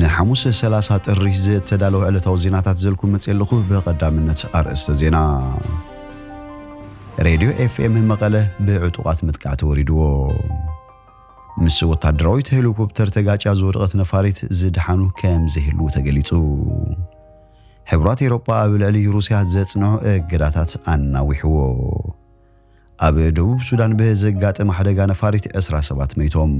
ንሓሙስ ሰላሳ ጥሪ ዝተዳለወ ዕለታዊ ዜናታት ዘልኩም መፅእ ኣለኹ። ብቐዳምነት ኣርእስተ ዜና። ሬድዮ ኤፍኤም መቐለ ብዕጡቓት መጥቃዕቲ ወሪድዎ። ምስ ወታደራዊት ሄሊኮፕተር ተጋጭያ ዝወደቐት ነፋሪት ዝደሓኑ ከም ዘይህልዉ ተገሊጹ። ሕቡራት ኤውሮጳ ኣብ ልዕሊ ሩስያ ዘጽንዖ እገዳታት ኣናዊሕዎ። ኣብ ደቡብ ሱዳን ብዘጋጠመ ሓደጋ ነፋሪት ዕስራ ሰባት መይቶም።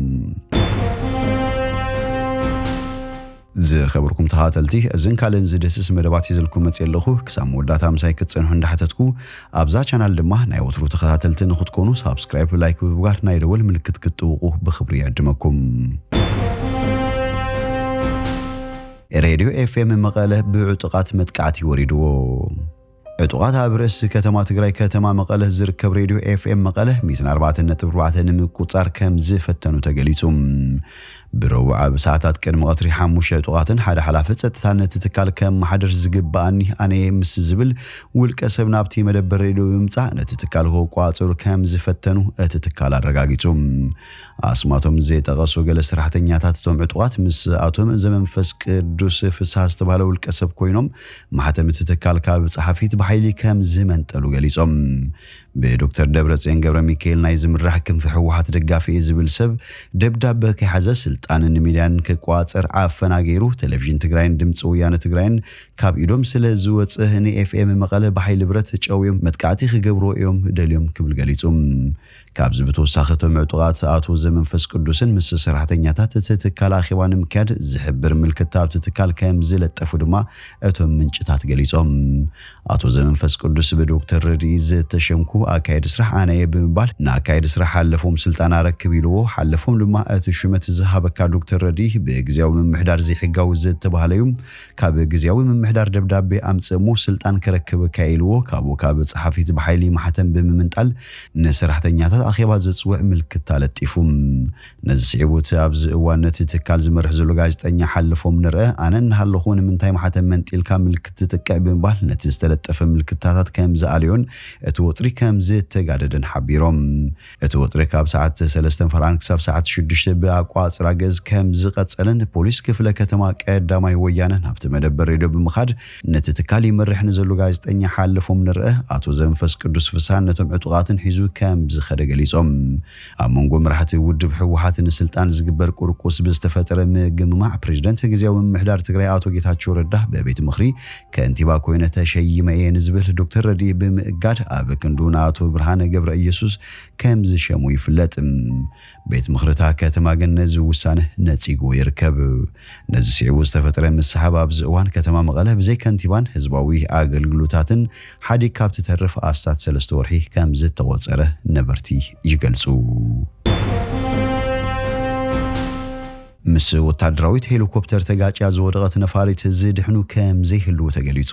ዝኸበርኩም ተኸታተልቲ፣ እዝን ካልእን ዝድህስስ መደባት ሒዘልኩም መፅእ ኣለኹ። ክሳብ መወዳእታ ምሳይ ክትፀንሑ እንዳሓተትኩ፣ ኣብዛ ቻናል ድማ ናይ ወትሩ ተኸታተልቲ ንክትኮኑ ሳብስክራይብ፣ ላይክ ብምግባር ናይ ደወል ምልክት ክትጥውቁ ብኽብሪ ይዕድመኩም። ሬድዮ ኤፍኤም መቐለ ብዕጡቓት መጥቃዕቲ ወሪድዎ። ዕጡቓት ኣብ ርእሲ ከተማ ትግራይ ከተማ መቐለ ዝርከብ ሬድዮ ኤፍኤም መቐለ ሚእትን ኣርባዕተን ነጥቢ ኣርባዕተ ንምቁጻር ከም ዝፈተኑ ተገሊጹ። ብረቡዕ ኣብ ሰዓታት ቅድሚ ቀትሪ ሓሙሽተ ዕጡቓትን ሓደ ሓላፊ ጸጥታን ነቲ ትካል ከመሓድር ዝግብኣኒ ኣነ ምስ ዝብል ውልቀ ሰብ ናብቲ መደበር ሬድዮ ብምምጻእ ነቲ ትካል ክቋጽሩ ከም ዝፈተኑ እቲ ትካል ኣረጋጊጹ። ኣስማቶም ዘይጠቐሱ ገለ ሰራሕተኛታት እቶም ዕጡቓት ምስ ኣቶም ዘመንፈስ ቅዱስ ፍስሃ ዝተባህለ ውልቀ ሰብ ኮይኖም ማሕተም እቲ ትካል ካብ ጸሓፊት ብሓይሊ ከም ዝመንጠሉ ገሊጾም። ብዶክተር ደብረጽዮን ገብረ ሚካኤል ናይ ዝምራሕ ክንፊ ህወሓት ደጋፊ እዩ ዝብል ሰብ ደብዳበ ከይሓዘ ስልጣንን ሚድያን ክቋጸር ዓፈና ገይሩ ቴሌቪዥን ትግራይን ድምፂ ወያነ ትግራይን ካብ ኢዶም ስለ ዝወጽእ ንኤፍኤም መቐለ ብሓይሊ ብረት ጨውዮም መጥቃዕቲ ክገብርዎ እዮም ደልዮም ክብል ገሊጹ። ካብዚ ብተወሳኺ እቶም ዕጡቓት ኣቶ ዘመንፈስ ቅዱስን ምስ ሰራሕተኛታት እቲ ትካል ኣኼባ ንምክያድ ዝሕብር ምልክታ ኣብቲ ትካል ከም ዝለጠፉ ድማ እቶም ምንጭታት ገሊጾም። ኣቶ ዘመንፈስ ቅዱስ ብዶክተር ረድኢ ዝተሸምኩ ኣካየዲ ስራሕ ኣነ እየ ብምባል ንኣካየዲ ስራሕ ሓለፎም ስልጣን ኣረክብ ኢልዎ። ሓለፎም ድማ እቲ ሹመት ዝሃበካ ዶክተር ረድኢ ብግዜያዊ ምምሕዳር ዘይሕጋዊ ዝተባህለ እዩ። ካብ ግዜያዊ ምምሕዳር ደብዳቤ ኣምጽእ እሞ ስልጣን ከረክበካ ኢልዎ። ካብኡ ካብ ጸሓፊት ብሓይሊ ማሕተም ብምምንጣል ንሰራሕተኛታት ኣኼባ ዘጽውዕ ምልክታ ለጢፉ። ነዚ ስዒቡ እቲ ኣብዚ እዋን ነቲ ትካል ዝመርሕ ዘሎ ጋዜጠኛ ሓልፎም ንርአ ኣነ እናሃለኹ ንምንታይ ማሕተም መንጢልካ ምልክት ትጥቅዕ ብምባል ነቲ ዝተለጠፈ ምልክታታት ከም ዝኣለዮን እቲ ወጥሪ ከም ዝተጋደደን ሓቢሮም። እቲ ወጥሪ ካብ ሰዓት ሰለስተ ፈርቓን ክሳብ ሰዓት ሽዱሽተ ብኣቋጽራ ገዝ ከም ዝቐጸለን ፖሊስ ክፍለ ከተማ ቀዳማይ ወያነ ናብቲ መደበር ሬድዮ ብምኻድ ነቲ ትካል ይመርሕ ንዘሎ ጋዜጠኛ ሓልፎም ንርአ ኣቶ ዘመንፈስ ቅዱስ ፍስሃን ነቶም ዕጡቓትን ሒዙ ከም ዝኸደ ገሊጾም። ኣብ መንጎ መራሕቲ ውድብ ህወሓት ንስልጣን ዝግበር ቁርቁስ ብዝተፈጠረ ምግምማዕ ፕሬዚደንት ግዜያዊ ምምሕዳር ትግራይ ኣቶ ጌታቸው ረዳ በቤት ምኽሪ ከንቲባ ኮይነ ተሸይመ እየ ንዝብል ዶክተር ረድኢ ብምእጋድ ኣብ ክንዱ ንኣቶ ብርሃነ ገብረ ኢየሱስ ከም ዝሸሙ ይፍለጥ። ቤት ምኽሪ እታ ከተማ ግን ነዚ ውሳነ ነጺግዎ ይርከብ። ነዚ ስዒቡ ዝተፈጠረ ምስሓብ ኣብዚ እዋን ከተማ መቐለ ብዘይ ከንቲባን ህዝባዊ ኣገልግሎታትን ሓዲግካ ኣብ ትተርፍ ኣስታት ሰለስተ ወርሒ ከም ዝተቖጸረ ነበርቲ ይገልጹ። ምስ ወታደራዊት ሄሊኮፕተር ተጋጭያ ዝወደቐት ነፋሪት ዝድሕኑ ከም ዘይህልዉ ተገሊጹ።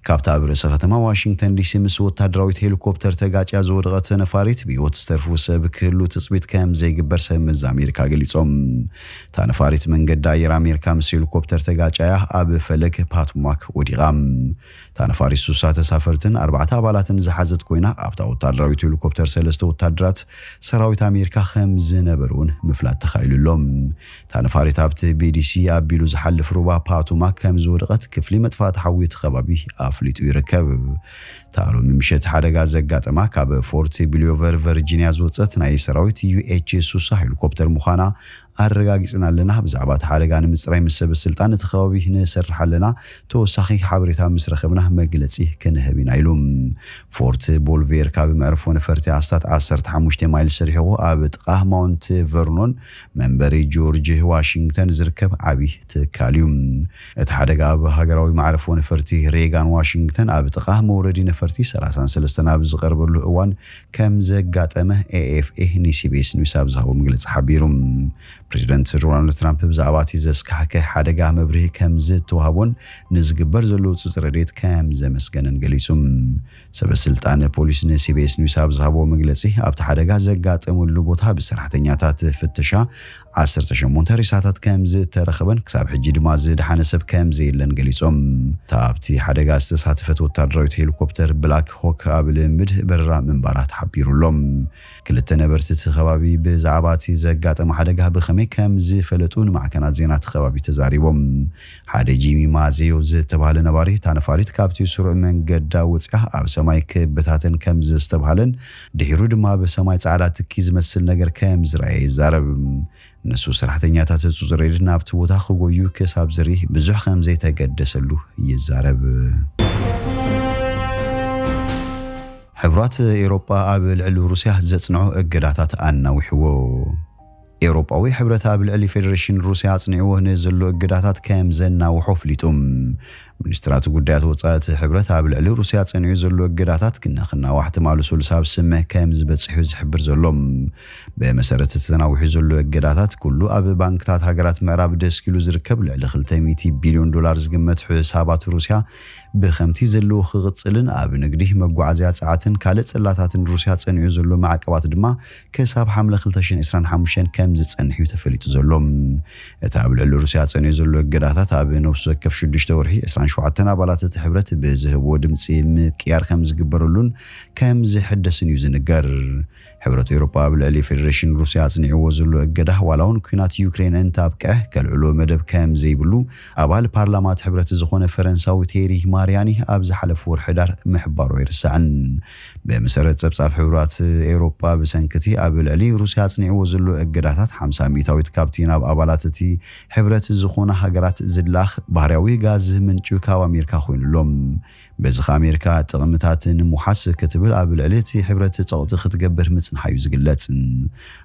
ካብታ ኣብ ርእሰ ከተማ ዋሽንግተን ዲሲ ምስ ወታደራዊት ሄሊኮፕተር ተጋጭያ ዝወደቐት ነፋሪት ብህይወት ዝተርፉ ሰብ ክህሉ ትጽቢት ከም ዘይግበር ሰብ መዚ ኣሜሪካ ገሊጾም። እታ ነፋሪት መንገዲ ኣየር ኣሜሪካ ምስ ሄሊኮፕተር ተጋጭያ ኣብ ፈለግ ፓትማክ ወዲቓ። እታ ነፋሪት ሱሳ ተሳፈርትን ኣርባዕተ ኣባላትን ዝሓዘት ኮይና ኣብታ ወታደራዊት ሄሊኮፕተር ሰለስተ ወታደራት ሰራዊት ኣሜሪካ ከም ዝነበሩ እውን ምፍላጥ ተኻኢሉ ኣሎ። እታ ነፋሪት ኣብቲ ቢቢሲ ኣቢሉ ዝሓልፍ ሩባ ፓቱማክ ከም ዝወደቐት ክፍሊ መጥፋእቲ ሓዊ እቲ ከባቢ ኣፍሊጡ ይርከብ። እታ ሎሚ ምሸት ሓደጋ ዘጋጠማ ካብ ፎርት ቢሊዮቨር ቨርጂኒያ ዝወጸት ናይ ሰራዊት ዩኤች ሱሳ ሄሊኮፕተር ምዃና ኣረጋጊጽና ኣለና። ብዛዕባ እቲ ሓደጋ ንምጽራይ ምስ ሰበ ስልጣን እቲ ከባቢ ንሰርሕ ኣለና። ተወሳኺ ሓበሬታ ምስ ረኸብና መግለጺ ክንህብ ኢና ኢሉ። ፎርት ቦልቬር ካብ መዕርፎ ነፈርቲ ኣስታት ዓሰርተ ሓሙሽተ ማይልስ ርሒቑ ኣብ ጥቓ ማውንት ቨርኖን መንበሪ ጆርጅ ዋሽንግተን ዝርከብ ዓቢ ትካል እዩ። እቲ ሓደጋ ኣብ ሃገራዊ መዕርፎ ነፈርቲ ሬጋን ዋሽንግተን ኣብ ጥቓ መውረዲ ነፈርቲ ሰላሳን ሰለስተን ኣብ ዝቐርበሉ እዋን ከም ዘጋጠመ ኤኤፍኤ ንሲቢኤስ ኒውስ ኣብ ዝሃቦ መግለጺ ሓቢሩ። ፕሬዚደንት ዶናልድ ትራምፕ ብዛዕባ እቲ ዘስካሕክሕ ሓደጋ መብርሂ ከም ዝተዋህቦን ንዝግበር ዘሎ ውጽጽ ረድኤት ከም ዘመስገነን ገሊጹ። ሰበ ስልጣን ፖሊስ ንሲቢኤስ ኒውስ ኣብ ዝሃቦ መግለጺ ኣብቲ ሓደጋ ዘጋጠመሉ ቦታ ብሰራሕተኛታት ፍተሻ ዓሰርተ ሸሞንተ ሬሳታት ከም ዝተረኸበን ክሳብ ሕጂ ድማ ዝደሓነ ሰብ ከም ዘየለን ገሊጾም። እታ ኣብቲ ሓደጋ ዝተሳተፈት ወታደራዊት ሄሊኮፕተር ብላክ ሆክ ኣብ ልምድ በረራ ምንባራ ተሓቢሩ ኣሎ። ክልተ ነበርቲ እቲ ከባቢ ብዛዕባ እቲ ዘጋጠመ ሓደጋ ብኸመይ ከም ዝፈለጡ ንማዕከናት ዜና እቲ ከባቢ ተዛሪቦም። ሓደ ጂሚ ማዜዮ ዝተባህለ ነባሪ፣ እታ ነፋሪት ካብቲ ስሩዕ መንገዳ ወጺኣ ኣብ ሰማይ ክበታተን ከም ዝተባህለን ድሒሩ ድማ ብሰማይ ጻዕዳ ትኪ ዝመስል ነገር ከም ዝረኣየ ይዛረብ። ንሱ ሰራሕተኛታት ህጹጽ ረድኤት ናብቲ ቦታ ክጎዩ ክሳብ ዝርኢ ብዙሕ ከም ዘይተገደሰሉ ይዛረብ። ሕቡራት ኤውሮጳ ኣብ ልዕሊ ሩስያ ዘጽንዖ እገዳታት ኣናዊሕዎ። ኤውሮጳዊ ሕብረት ኣብ ልዕሊ ፌደሬሽን ሩስያ ኣጽኒዕዎ ንዘሎ እገዳታት ከም ዘናውሖ ኣፍሊጡ። ሚኒስትራት ጉዳያት ወጻኢ እቲ ሕብረት ኣብ ልዕሊ ሩስያ ጸኒዑ ዘሎ እገዳታት ክነኽናዋሕ ትማሊ ሰሉስ ኣብ ስምምዕ ከም ዝበጽሑ ዝሕብር ዘሎ። ብመሰረት እቲ ተናዊሑ ዘሎ እገዳታት፣ ኩሉ ኣብ ባንክታት ሃገራት ምዕራብ ደስኪሉ ዝርከብ ልዕሊ ክልተ ሚእቲ ቢልዮን ዶላር ዝግመት ሕሳባት ሩስያ ብኸምቲ ዘለዎ ክቕጽልን ኣብ ንግዲ፣ መጓዓዝያ፣ ጸዓትን ካልእ ጽላታትን ሩስያ ጸኒዑ ዘሎ ማዕቀባት ድማ ክሳብ ሓምለ ክልተ ሽሕን ዕስራን ሓሙሽተን ከም ዝጸንሕ እዩ ተፈሊጡ ዘሎ። እቲ ኣብ ልዕሊ ሩስያ ጸኒዑ ዘሎ እገዳታት ኣብ ነፍሲ ወከፍ ሽዱሽተ ወርሒ ዕስራን ሸውዓተን ኣባላት እቲ ሕብረት ብዝህብዎ ድምጺ ምቅያር ከም ዝግበረሉን ከም ዝሕደስን እዩ ዝንገር። ሕብረት ኤውሮጳ ኣብ ልዕሊ ፌደሬሽን ሩስያ ኣጽኒዕዎ ዘሎ እገዳ፣ ዋላ እውን ኲናት ዩክሬን እንተኣብቅዐ፣ ከልዕሎ መደብ ከም ዘይብሉ ኣባል ፓርላማ እቲ ሕብረት ዝኾነ ፈረንሳዊ ቴሪ ማርያኒ ኣብ ዝሓለፈ ወርሒ ሕዳር ምሕባሩ ኣይርሳዕን። ብመሰረት ጸብጻብ ሕቡራት ኤውሮጳ፣ ብሰንኪ እቲ ኣብ ልዕሊ ሩስያ ኣጽኒዕዎ ዘሎ እገዳታት፣ ሓምሳ ሚእታዊት ካብቲ ናብ ኣባላት እቲ ሕብረት ዝኾና ሃገራት ዝላኽ ባህርያዊ ጋዝ ምንጩ ካብ ኣሜሪካ ኮይኑ ኣሎ። በዚ ከኣ ኣሜሪካ ጥቕምታት ንምውሓስ ክትብል ኣብ ልዕሊ እቲ ሕብረት ጸቕጢ ክትገብር ምጽንሓ እዩ ዝግለጽ።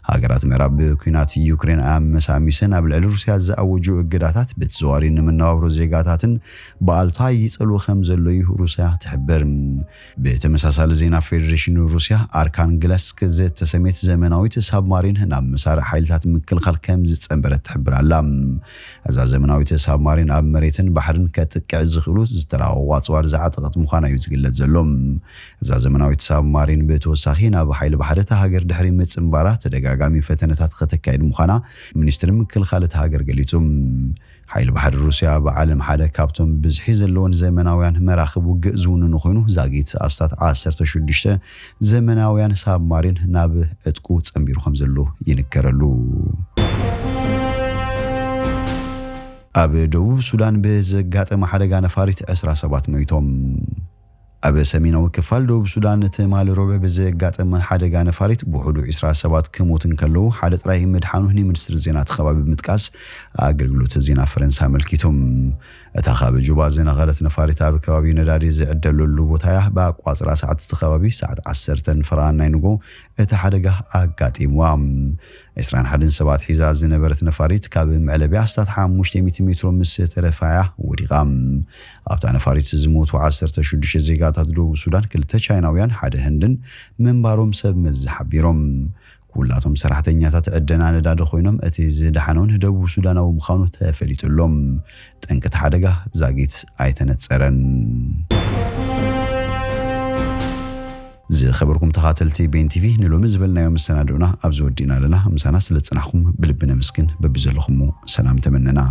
ሃገራት ምዕራብ ብኲናት ዩክሬን ኣመሳሚሰን ኣብ ልዕሊ ሩስያ ዝኣወጁ እገዳታት ብተዘዋዋሪ ንመነባብሮ ዜጋታትን ብኣሉታ ይጸልዎ ከም ዘሎ እዩ ሩስያ ትሕብር። ብተመሳሳሊ ዜና፣ ፌደሬሽን ሩስያ ኣርካንግለስክ ዝተሰሜት ዘመናዊት ሳብማሪን ናብ መሳርዕ ሓይልታት ምክልኻል ከም ዝጸንበረት ትሕብር ኣላ። እዛ ዘመናዊት ሳብማሪን ኣብ መሬትን ባሕርን ከጥቅዕ ዝኽእሉ ዝተራቐቑ ኣጽዋር ዝዓጠቐት ምዃና እዩ ዝግለጽ ዘሎ። እዛ ዘመናዊት ሳብማሪን ብተወሳኺ ናብ ሓይሊ ባሕሪ እታ ሃገር ድሕሪ ምጽንባራ ተደጋጋሚ ፈተነታት ከተካይድ ምዃና ሚኒስትሪ ምክልኻል እታ ሃገር ገሊጹ። ሓይሊ ባሕሪ ሩስያ ኣብ ዓለም ሓደ ካብቶም ብዝሒ ዘለዎን ዘመናውያን መራኽብ ውግእ ዝውንኑ ኮይኑ፣ ዛጊት ኣስታት ዓሰርተ ሽዱሽተ ዘመናውያን ሳብማሪን ናብ ዕጥቁ ጸንቢሩ ከም ዘሎ ይንገረሉ። ኣብ ደቡብ ሱዳን ብዘጋጠመ ሓደጋ ነፋሪት ዕስራ ሰባት ሞይቶም። ኣብ ሰሜናዊ ክፋል ደቡብ ሱዳን ትማሊ ረቡዕ ብዘጋጠመ ሓደጋ ነፋሪት ብውሕዱ ዕስራ ሰባት ክሞቱ እንከለዉ፣ ሓደ ጥራይ ምድሓኑ ንሚኒስትሪ ዜና እቲ ከባቢ ብምጥቃስ ኣገልግሎት ዜና ፈረንሳ ኣመልኪቱ። እታ ካብ ጁባ ዝነቐለት ነፋሪት ኣብ ከባቢ ነዳዲ ዝዕደለሉ ቦታ እያ። ብኣቋጽራ ሰዓት እቲ ከባቢ ሰዓት ዓሰርተ ፈረቓን ናይ ንጎ እቲ ሓደጋ ኣጋጢምዋ። ዕስራን ሓደን ሰባት ሒዛ ዝነበረት ነፋሪት ካብ መዕለቢያ ኣስታት ሓሙሽተ ሚእቲ ሜትሮ ምስ ተረፋ እያ ወዲቓ። ኣብታ ነፋሪት ዝሞቱ ዓሰርተ ሽዱሽተ ዜጋታት ደቡብ ሱዳን፣ ክልተ ቻይናውያን፣ ሓደ ህንድን ምንባሮም ሰብ መዚ ሓቢሮም። ኩላቶም ሰራሕተኛታት ዕደና ነዳዲ ኮይኖም፣ እቲ ዝደሓነውን ደቡብ ሱዳናዊ ምዃኑ ተፈሊጡ ኣሎ። ጠንቂ እቲ ሓደጋ ዛጊት ኣይተነጸረን። ዝኸበርኩም ተኻተልቲ ቤን ቲቪ፣ ንሎሚ ዝበልናዮ መሰናድኡና ኣብዚ ወዲእና ኣለና። ምሳና ስለ ዝጸናሕኩም ብልቢ ነመስግን። በብዘለኹሞ ሰላም ተመነና።